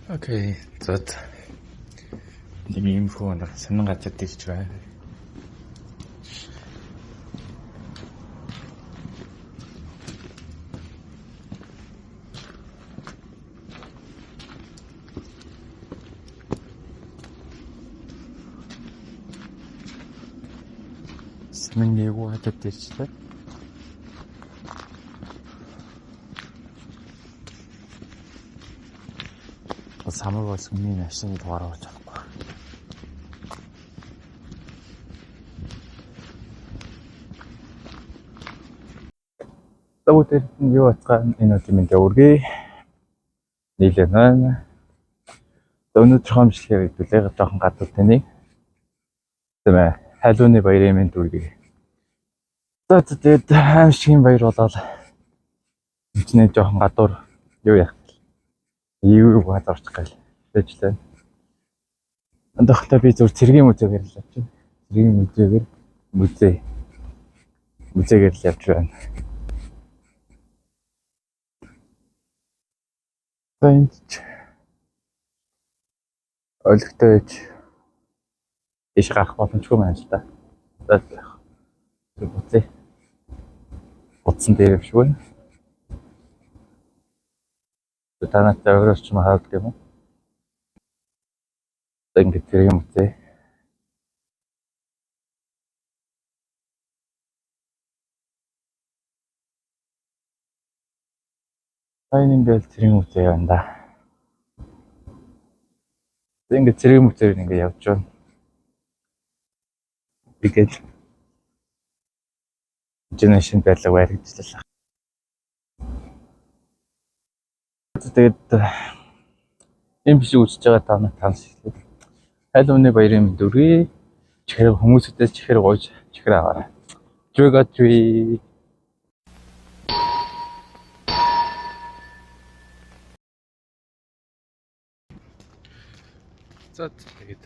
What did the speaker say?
Окей. За. Нэг юм хөө нэг сонин газар дэрч байна. Сонин эвгүй газар дэрчлээ. Самар бол өмнө машины дугаар оруулж чадахгүй. За бүгдээрэнд нь юу бацгаа энэ өдрийн мэндээ өргөе. Нийлээ байна. За өнөөдрийнхөө бичлэгээр хэдүүлээ жоохон гадуур таны. Тийм ээ. Халууны баярын мэнд үргэе. За тэгээд аимшигын баяр болоод энэ жоохон гадуур юу яах вэ? Юу газар очих гээл тэжлээ. Андахта би зөв цэргийн музейгээр л явж байна. Цэргийн музейгээр музейгээр л явж байна. За энд ч ойлгохтой байж иш гарах боломжгүй байна л да. За зөв буцъя. Буцсан дээр юм шиг байна. Та надтай өөр ч юм хаалт юм уу? За ингээд цэргийн музей. За энэ ингээл цэргийн музей байна да. За ингээд цэргийн музейг ингээд явж байна. Тэгээд жинхэнэ шинэ байдлыг баригдчихлаа. Тэгээд энэ бичлэг үзэж байгаа та нар таньж эхлэв. Халууны баярын мэнд өргөе. Чихэр хүмүүсүүдээс чихэр гойж чихэр аваарай. Trick or treat. За тэгээд